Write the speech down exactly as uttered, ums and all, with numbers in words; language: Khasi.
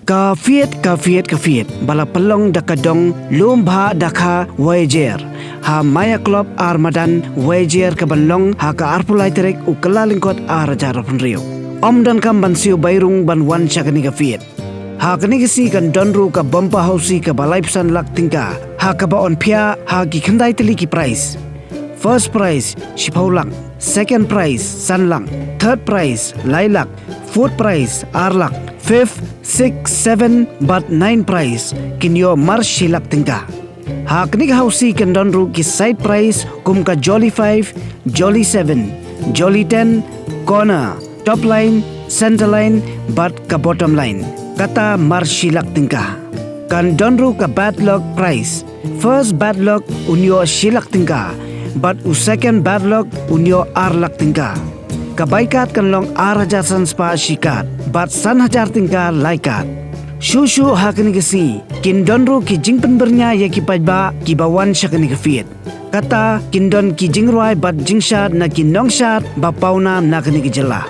Ka Fiat, ka Fiat, ka Fiat, ba la pynlong da ka dong Lumbha Dakha Wajer, ha Maya Club Armadan Wajer, ka ban long ha ka arphew lai tarik u Kyllalyngkot ar hajar arphew hynriew. Ym donkam ban siew bai rung ban wan sha kane ka Fiat. Ha kane ka sngi kan don ruh ka bumper housie ka ba laiphew san lak tyngka, ha ka ba yn phiah ha ki khyndai tylli ki prize. First prize shiphew lak, second prize san lak, third prize lai lak, fourth prize ar lak, fifth, sixth, seven bad nine prize kin ïoh mar shi lak tyngka. Ha kane ka housie kan don ruh ki side prize kum ka Jolly five, Jolly seven, Jolly ten, Corner, Top Line, Centre Line bad ka Bottom Line, kata mar shi lak tyngka. Kan don ruh ka bad luck prize. First bad luck un ïoh shi lak tyngka, bad u second bad luck un ïoh ar lak tyngka. Ka bai card kan long ar hajar san spah shi card bad san hajar tyngka lai card. Shuh shuh ha kane ka sngi kin don ruh ki jingpynbyrngia ïa ki paidbah ki ba wan sha kane ka Fiat. Kata kin don ki jingrwai bad jingshad na ki nongshad ba pawnam na kane ka jylla.